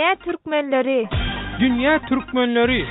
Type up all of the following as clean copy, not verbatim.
Dünýä türkmenleri! Dünýä türkmenleri!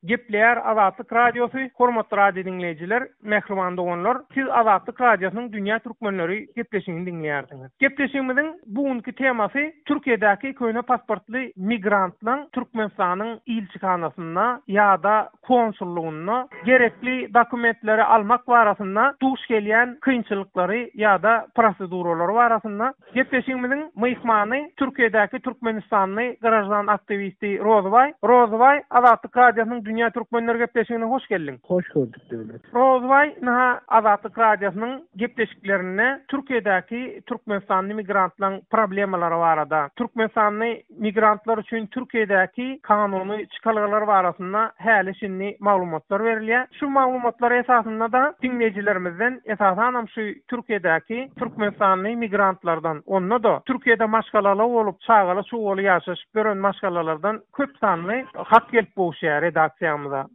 Gepleýär Azatlyk Radiosy, Hormatly radio diňleýjiler, mähriban doganlar, siz Azatlyk Radiosynyň Dünýä türkmenleri gepleşigini diňleýärsiňiz. Gepleşigimiziň bu günki temasy Türkiýedäki köne pasportly migrantlaň Türkmenistanyň ilçihanasynda ýa-da konsullygynda gerekli dokumentleri almak barasynda duş gelýän kynçylyklary ýa-da proseduralary barasynda Gepleşigimiziň myhmany Türkiýedäki türkmenistanly graždan aktiwisti Rozybaý. Rozybaý, Azatlyk Radiosynyň Dünýä Türkmenleri gepleşigine hoş geldiň. Hoş gördük Döwlet. Rozybaý, ynha Azatlyk Radiosynyň gepleşiklerinde Türkiýedäki türkmenistanly migrantlaryň problemalary barada, türkmenistanly migrantlar üçin Türkiýedäki kanuny çykalgalar barasynda häli-şindi maglumatlar berilýär. Şu maglumatlar esasynda-da diňleýjilerimizden, esasanam şu Türkiýedäki türkmenistanly migrantlardan, onda-da Türkiýede maşgalaly bolup, çagaly-çugaly ýaşaşyp ýören maşgalalardan köp sanly hat gelip gowuşýar redaksiýamyza.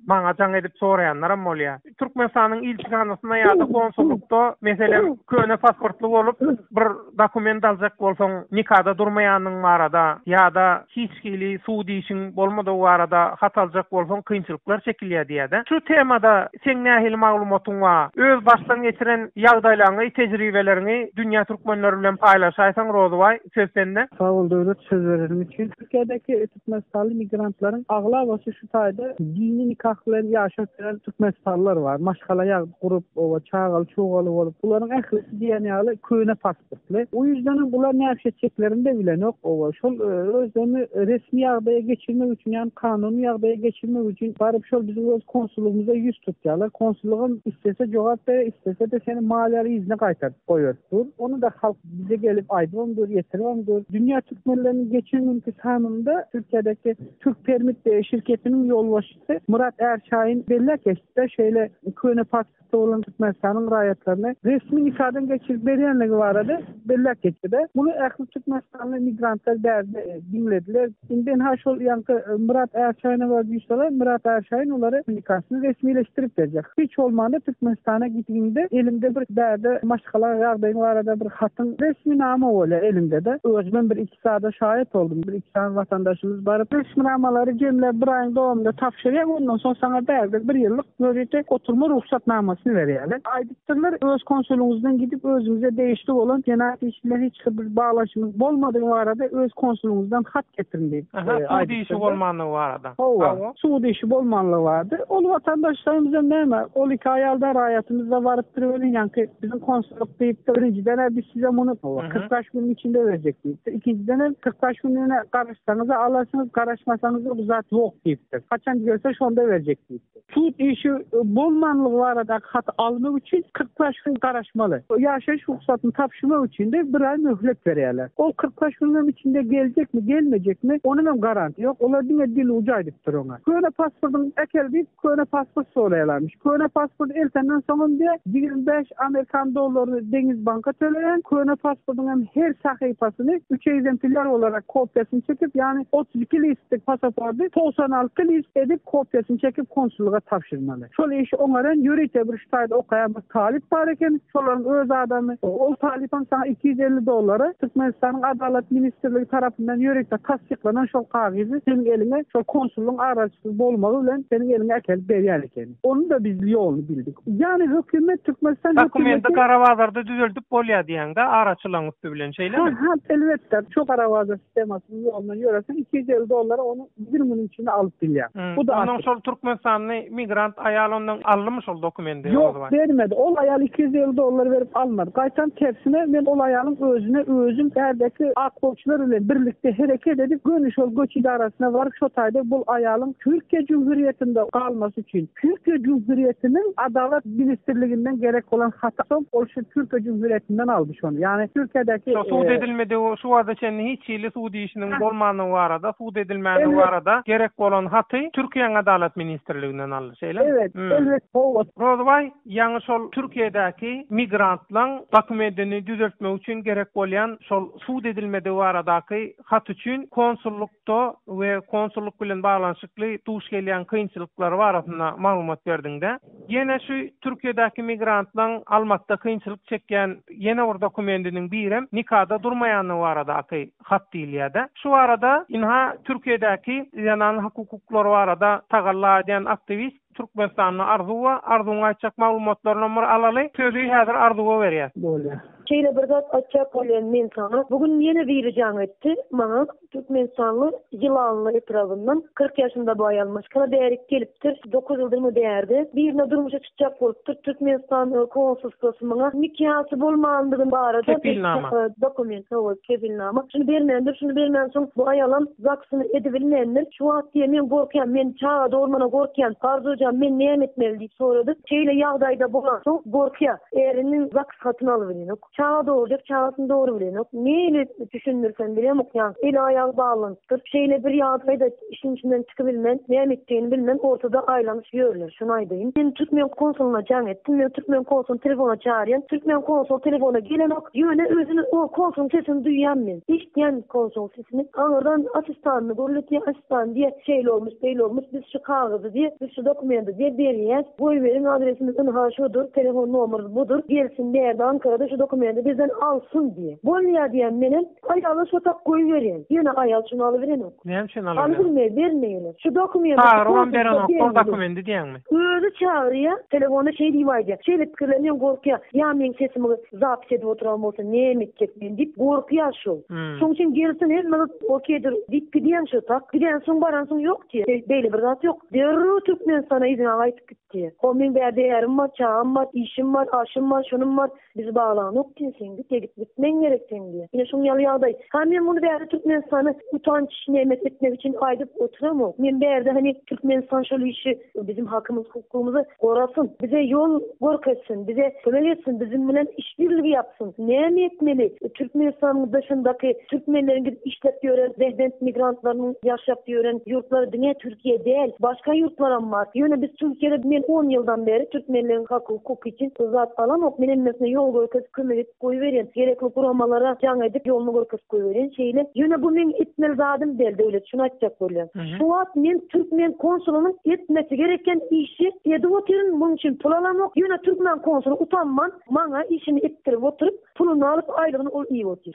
Maňa jaň edip soraýanlaram bolýar. Türkmenistanyň ilçihanasynda ýa-da konsullykda, meselem, köne pasportly bolup, bir dokument aljak bolsaň, nikada durmaýanyň barada ýa-da hiç hili sud işiň bolmadygy barada hat aljak bolsaň, kynçylyklar çekilýär diýýär-de. Şu temada seň nähili maglumatyň bar? Öz başdan geçiren ýagdaýlaryňy, tejribeleriňi dünýä türkmenleri bilen paýlaşaýsaň, Rozybaý, söz sende. Sag bol Döwlet söz bereniň üçin. Türkiýedäki türkmenistanly migrantlaryň aglabasy şu taýda dini nikah bilen ýaşap ýören türkmenistanlylar bar. Maşgala ýagdy gurup, oba çagaly-çugaly bolup, bularyň ählisi diýen ýaly köne pasportly. O ýüzdenem bular näme etjeklerini-de bilenok. Oba şol özlerini resmi ýagdaýa geçirmek üçin, ýagny kanuny ýagdaýa geçirmek üçin baryp şol biziň öz konsullygymyza ýüz tutýarlar. Konsullygam islese jogap berýär, islese-de seni mal ýaly yzyna gaýtaryp goýberip dur. Ony-da halk Bize gelip aýdybam dur, ýetiribem dur. Dünýä türkmenleriniň geçen günki sanynda Türkiýedäki Türk Permit şirketiniň ýolbaşçysy Murat Ärşahin belläp geçdi-de, şeýle köne pasportda bolan Türkmenistanyň raýatlaryny resmi nikadan geçirip berýänligi barada belläp geçdi-de. Muny ähli türkmenistanly migrantlar bärde diňlediler. Indi ynha şol ýaňky Myrat Ärşaýyna baryp ýüzseler, Myrat Ärşaýyn olary nikasyny resmileşdirip berjek. Hiç bolmanda Türkmenistana gidigiňde eliňde bir bärde maşgala ýagdaýyň barada bir hatyň resminama bolýar eliňde-de. Özümem bir iki zada şaýat boldum. Bir iki sany watandaşymyz baryp resminamalary jemläp bir aýyň dowamynda tabşyrýar, ondan soň saňa bärde bir ýyllyk ýörite oturma rugsatnamasyny berýärler. Aýdypdyrlar, öz konsulyňyzdan gidip özüňize degişli bolan jenaýat işi bilen hiç bir baglanyşyňyz bolmadygy barada öz konsulyňyzdan hat getiriň diýip Aha, sud işi bolmanlygy barada. Hawa, sud işi bolmanlygy barada. Ol watandaşlarymyzam näme, ol iki aýal-da raýatymyz-da barypdyr welin, ýaňky biziň konsullyk diýipdir, birinjiden-ä biz size muny 45 günüň içinde berjek diýipdir. Ikinjidenem 45 gününe garaşsaňyz-a alarsyňyz, garaşmasaňyz-da bu zat ýok diýipdir. Haçan gelse şonda berjek diýipdir. Sud işi bolmanlygy baradaky haty almak üçin 45 gün garaşmaly. Ýaşaýyş rugsatyny tabşyrmak üçin-de bir aý möhlet berýärler. Ol 45 günüňem içinde geljekmi, gelmejekmi, onuňam garanti ýok. Olar diňe dil ujy aýdypdyr oňa. Köne pasportyňy äkel diýip, köne pasport soraýarlarmyş. Köne pasporty eltenden soňam diýýär, 25 amerikan dollaryny Deňiz banka töleýän, köne pasportyň hem her sahypasyny üç ekzemplýar olarak kopiýasyny çekip, ýagny 32 listlik pasaporty 96 list edip kopiýasyny çekip konsullyga tabşyrmaly. Şol işi oňaran ýörite bir şu taýda okaýan bir talyp bar eken, şolaryň öz adamy. Ol talypam saňa 250 dollara Türkmenistanyň Adalat ministrligi tarapyndan ýörite tassyklanan şol kagyzy seniň eliňe şol konsullygyň araçysy bolmagy bilen seniň eliňe äkelip berýän eken. Ony-da biz ýoluny bildik. Ýagny hökümet, Türkmenistan hökümeti. Dokumenti gara bazarda düzeldip bolýar diýýäňdä, araçylaryň üsti bilen, şeýlemi? Ha, ha, elbetde. Şu gara bazar sistemasynyň ýolundan ýöreseň, 250 dollara ony bir günüň içinde alyp bilýäň. Bu-da Onnoň şol türkmenistanly migrant aýal ondan aldymy şol dokumenti? Ýok, bermedi. Ol aýal 250 dollar berip almady. Gaýtam tersine, men ol aýalyň özüne özüm bärdäki aklawçylar bilen birlikde hereket edip, göni şol göç edarasyna baryp, şo taýda bul aýalyň Türkiýe Jumhuriýetinde galmasy üçin Türkiýe Jumhuriýetiniň Adalat ministrliginden gerek bolan haty soň ol şu Türkiýe Jumhuriýetinden aldy şony. Ýagny Türkiýedäki Şo sud edilmedigi şu wagta çenli hiç hili sud işiniň bolmandygy barada, sud edilmändigi barada gerek bolan haty Türkiýäň. Türkiýäň Adalat ministrliginden aldy, şeýlemi? Evet, elbet, hawa. Rozybaý, ýaňy şol Türkiýedäki migrantlaň dokumentini düzeltmek üçin gerek bolýan şol sud edilmedigi baradaky hat üçin konsullykda we konsullyk bilen baglanyşykly duş gelýän kynçylyklary barasynda maglumat berdiňdä. Ýene şu Türkiýedäki migrantlaň almakda kynçylyk çekýän ýene bir dokumendiniň birem nikada durmaýandygy baradaky hat diýilýär-de. Şu barada ynha Türkiýedäki zenan hak-hukuklary barada tagalla edýän aktiwist Türkmenistanda Arzuwa, Arzuwyň aýtjak maglumatlarynam bir alaly. Sözi häzir Arzuwa berýäs. Bolýar. Şeýle bir zat aýtjak bolýan men saňa. Bu gün ýene biri jaň etdi maňa. Türkmenistanly Ýylanly etrabyndan 40 ýaşynda bu aýal maşgala bärik gelipdir. Dokuz ýyldyrmy bärde. Birine durmuşa çykjak bolupdyr. Türkmenistan konsulstwasy muňa nikasy bolmandygy barada Kepilnama. dokument, hawa, kepilnama. Şuny bermändir, şuny bermänsoň bu aýalam ZAGS-yny edibilmändir. Şu wagt diýýär, men gorkýan, men çaga dogurmana gorkýan. Arzuwjan, men näme etmeli diýip sorady. Şeýle ýagdaýda bolansoň gorkýar. Äriniň ZAGS hatyny alybilenok. Çaga dogurjak çagasyny dogrubilenok. Nähili düşündirsem bilemok ýa eli-aýagy baglanypdyr. Şeýle bir ýagdaýda işiň içinden çykybilmän, näme etjegini bilmän ortada aýlanyp ýörler. Şuny aýdaýyn. Men türkmen konsulyna jaň etdim. Men türkmen konsulyny telefona çagyrýan. Türkmen konsul telefona gelenok. Ýöne özüni o konsulyň sesini duýýan men. Eşitýän konsulyň sesini. Aňyrdan asistanyny gürletýär. Asistan diýýär, şeýle bolmuş, beýle bolmuş, biz şu kagyzy diýýär, biz şu dokumenti diýýär berýäs. Goýberiň adresimiz ynha şudur, telefon nomerimiz budur, gelsin bärde Ankarada şu dokumenti bizden alsyn diýýär. Bolýar diýýän menem, aýaly şo tak goýberýän. Ýöne aýal şuny alybirenok. Näme üçin alybirenok? Alybilmeýär, bermeýärler. Şu dokumenti Çagyrybam berenok ol dokumenti diýýäňmi? Özi çagyrýar, telefonda şeý diýip aýdýar. Şeýle pikirlenýän gorkýar. Ýa meň sesimi zapis edip oturan bolsa näme etjek men diýip gorkýar şol. Şoň üçin gelsin hemme zat okeýdir diýip gidýän şo tak. Gidensoň baransoň ýok diýýär. Beýle bir zat ýok. Derrew Türkmenistana yzyna gaýtyp git diýýär. Ho meň bärde ärim bar, çagam bar, işim bar, aşym bar, şunym bar, bizi baglanok diýýär, sen git, git gitmeň gerek seň diýýär. Ine şuň ýaly ýagdaý. Ha men muny bärde Türkmenistana utanç nemes etmek üçin aýdyp oturamok. Men bärde hany Türkmenistan şol işi bizim hakymyz hukugymyzy gorasyn, bize ýol görkezsin, bize kömek etsin, bizim bilen işbirligi ýapsyn. Näme etmeli? Türkmenistanyň daşyndaky türkmenleriň gidip işläp ýören zähmet migrantlarynyň ýaşap ýören ýurtlary diňe Türkiýe däl, başga ýurtlaram bar. Ýöne biz Türkiýede men on ýyldan bäri türkmenleriň haky hukuky üçin zat alamok. Men hemmesine ýol görkezip kömek edip goýberýän. Gerekli guramalara jaň edip ýoluny görkezip goýberýän şeýle. Ýöne bu meň etmeli zadym däl Döwlet şuny aýtjak bolýan. Şu wagt men türkmen konsulynyň etmesi gereken işi edip otyryn munuň üçin pul alamok. Ýöne türkmen konsuly utanman maňa işini etdirip oturyp puluny alyp aýlygyny ol iýip otyr.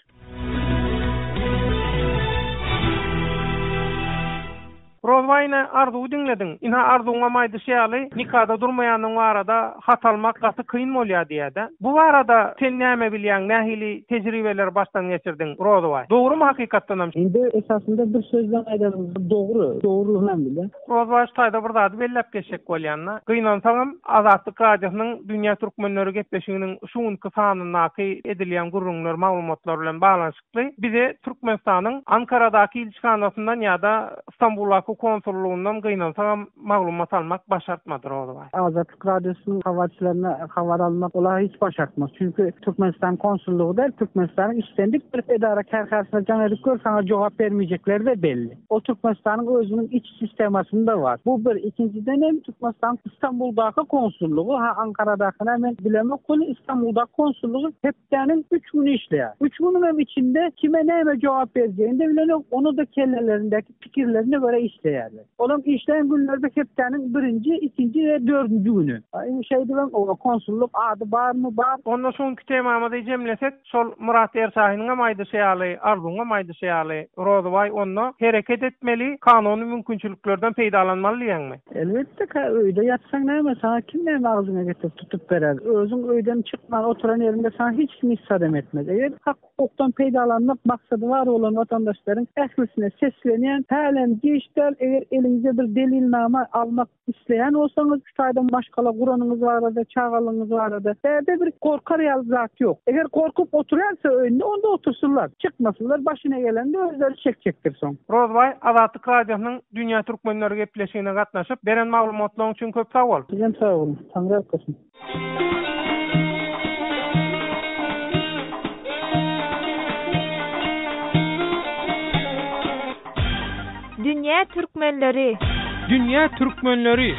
Rozbaý ine Arzuwy diňlediň. Ynha Arzuwyňam aýdyşy ýaly nikada durmaýanyň barada hat almak gaty kyn bolýar diýýädä. Bu barada sen näme bilýäň nähili tejribeleri başdan geçirdiň Rozybaý? Dogrymy hakykatdanam? Indi esasynda bir söz bilen aýdanymyzda dogry, dogrulygyny bilýän. Rozbaý şu taýda bir zady belläp geçjek bolýan-da. Gynansaňam Azatlyk Radiosynyň Dünýä Türkmenleri gepleşiginiň şu günki sanyndaky edilýän gürrüňler, maglumatlar bilen baglanyşykly Bize Türkmenistanyň Ankaradaky ilçihanasyndan ýa-da Stambuldaky konsullygyndan gynansagam maglumat almak başartmady Rozybaý. Azatlyk Radiosynyň habarçylaryna habar almak olara hiç başartmaz. Çünki Türkmenistan konsullygy däl, Türkmenistanyň islendik bir edara-kärhanasyna jaň edip gör, saňa jogap bermejekleri-de belli. Ol Türkmenistanyň özüniň iç sistemasynda bar. Bu bir. Ikinjiden hem Türkmenistanyň Istanbuldaky konsullygy, ha Ankaradakyny men bilemok welin, Istanbuldaky konsullygy hepdäniň üç güni işleýär. Üç günüň hem içinde kime näme jogap berjegini-de bilenok, ony-da kellelerindäki pikirlerine görä işleýärler. Olaryň işleýän günleri-de hepdäniň birinji, ikinji we dördünji güni. Indi şeýdibem konsullyk ady barmy, bar. Onda şu günki temamyzy jemlesek, Şol Myrat Erşahynyňam aýdyşy ýaly, Arzuwyňam aýdyşy ýaly, Rozybaý onda hereket etmeli, kanuny mümkinçiliklerden peýdalanmaly diýýäňmi? Elbetde, kä öýde ýatsaň näme, saňa kim näme agzyňa getirip tutup berer? Özüň öýden çykman oturan ýeriňde saňa hiç kim hiç zadam etmez. Eger hak-hukukdan peýdalanmak maksady bar bolan watandaşlaryň ählisine seslenýän, hälem giç däl, eger eliňize bir delilnama almak Isleýän bolsaňyz, şu taýdan maşgala guranyňyz barada, çagalygyňyz barada bärde bir gorkar ýaly zat ýok. Eger gorkup oturýarsa öýünde, onda otursynlar. Çykmasynlar, başyna gelende özleri çekjekdir soň. Rozbaý, Azatlyk Radiosynyň Dünýä Türkmenleri gepleşigine gatnaşyp, beren maglumatlaryň üçin köp sag bol! Sizem sag boluň. Taňryýalkasyn. Dünýä Türkmenleri. Dünýä türkmenleri.